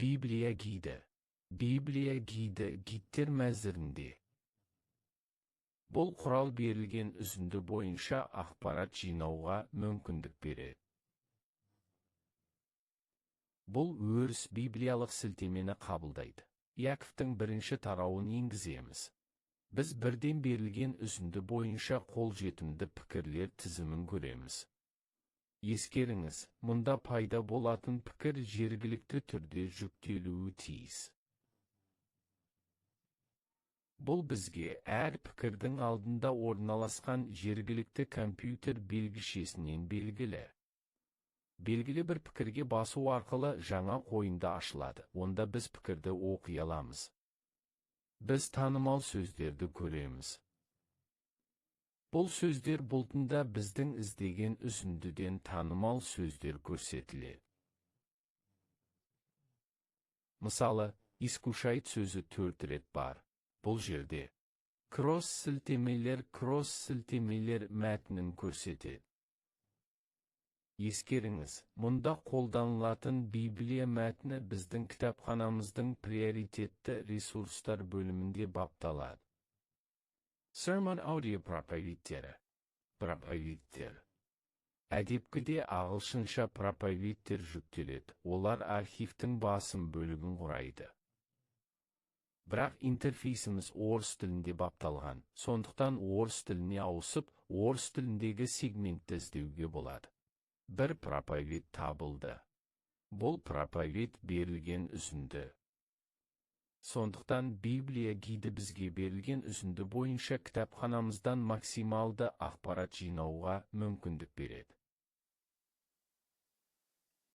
Библия гиді. Библия гиді гидтер мәзірінде. Бұл құрал берілген үзінді бойынша ақпарат жинауға мүмкіндік береді. Бұл өріс библиялық сілтемені қабылдайды. Яковтың бірінші тарауын енгіземіз. Біз бірден берілген үзінді бойынша қолжетімді пікірлер тізімін көреміз. Ескеріңіз, мұнда пайда болатын пікір жергілікті түрде жүктелуі тиіс. Бұл бізге әр пікірдің алдында орналасқан жергілікті компьютер белгішесінен белгілі. Белгілі бір пікірге басу арқылы жаңа қойынды ашылады, онда біз пікірді оқи аламыз. Біз танымал сөздерді көреміз. Бұл сөздер бұлтында біздің іздеген үзіндіден танымал сөздер көрсетіледі. Мысалы, искушает сөзі 4 рет бар. Бұл жерде кросс-сілтемелер мәтінін көрсетеді. Ескеріңіз, мұнда қолданылатын Библия мәтіні біздің кітапханамыздың приоритетті ресурстар бөлімінде бапталады. Sermon audio проповедтері. Проповедтер. Әдепкіде ағылшынша проповедтер жүктеледі, олар архивтің басым бөлігін құрайды. Бірақ интерфейсіміз орыс тілінде бапталған, сондықтан орыс тіліне ауысып, орыс тіліндегі сегментті іздеуге болады. Бір проповед табылды. Бұл проповед берілген үзінді. Сондықтан Библия гиді бізге берілген үзінді бойынша кітапханамыздан максималды ақпарат жинауға мүмкіндік береді.